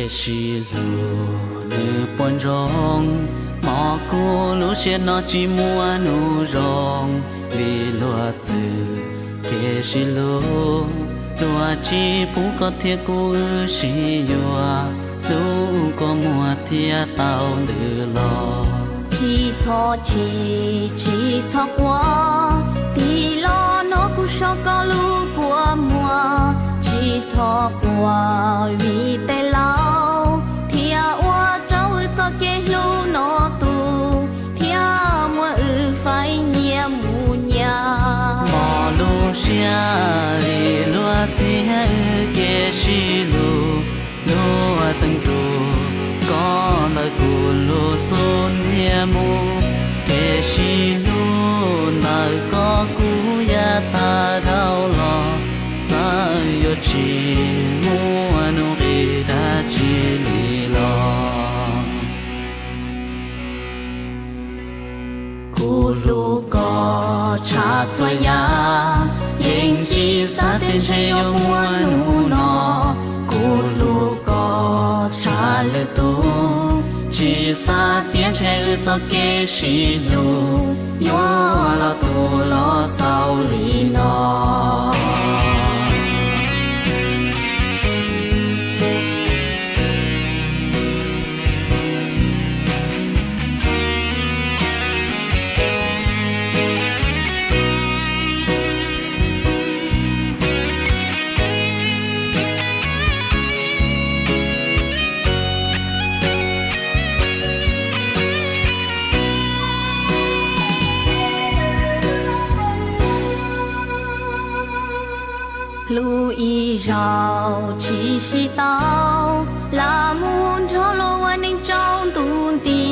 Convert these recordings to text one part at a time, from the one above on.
Kev sib hlub nws puas ntsoov, hmo kuv lub siab no tsis muaj hnub zoo, vim luag txwv kev sib hlub, luag tsis pub koj thiab kuv wb sib yuav, hlub kua muag thiaj tau ntws los. Tsis txhob chim, tsis txhob quaj, tig los hnov kuv sau koj lub kua muag. Tsis txhob quaj vim tej laus thiaj ua rau wb txoj kev hlub no tu, thiaj muab wb faib nyias mus nyias. Hmo lub siab li luag txiav wb kev sib hlub, luag txeeb rau koj ntawm kuv lub xub ntiag mus. Kev sib hlub ntawm koj kuv yav tag dhau los, txawm yuav tsis muaj nuj nqis dab tsi li los. Kuv hlub koj tshaj txhua yam, yeej tsis xav tias ntshe yuav muaj hnub no. Kuv hlub koj tshaj lwm tus, tsis xav tias ntshe wb txoj kev sib hlub yuav los tu los xaus li no. Hlub ib zaug tsis sib tau, lam mus nrog luag ua neej tsaus ntuj nti,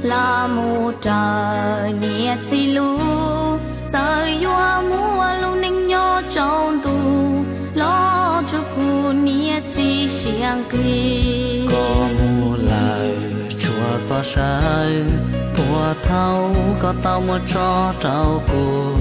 lam mus raws niam txiv lus, txawm yuav mus ua lub neej nyob tsaus ntuj los rau kuv niam txiv siab nqig. Koj mus lawm tshuav txoj saw, puag thaum koj tau muab tso rau kuv,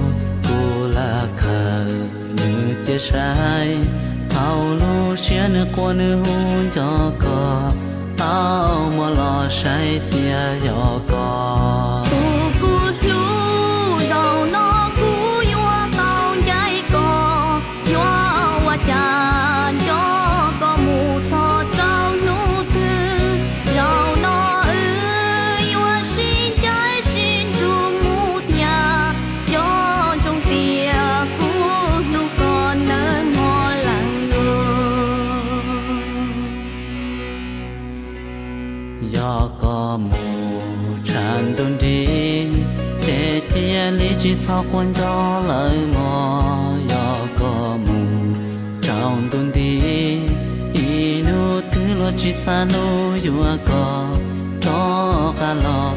kuv lam khaws nws cia saib. Thaum lub siab nws quaj nws hu nco koj, tau muab los saib tias yog koj. Tus kuv hlub, zaum no kuv yuav tau ncaim koj, yuav ua cas nco koj mus txog rau hnub twg. Zaum no wb yuav sib ncaim sib ntsug mus thiab, nco ntsoov tias kuv hlub koj nawb mog leej lus. Yog koj mus tshaj ntuj nrig, ces cia li tsis txhob quaj nco lawm mog. Yog koj mus tsaus ntuj nti, ib hnub twg luag tsis xa hnub yuav koj rov qab los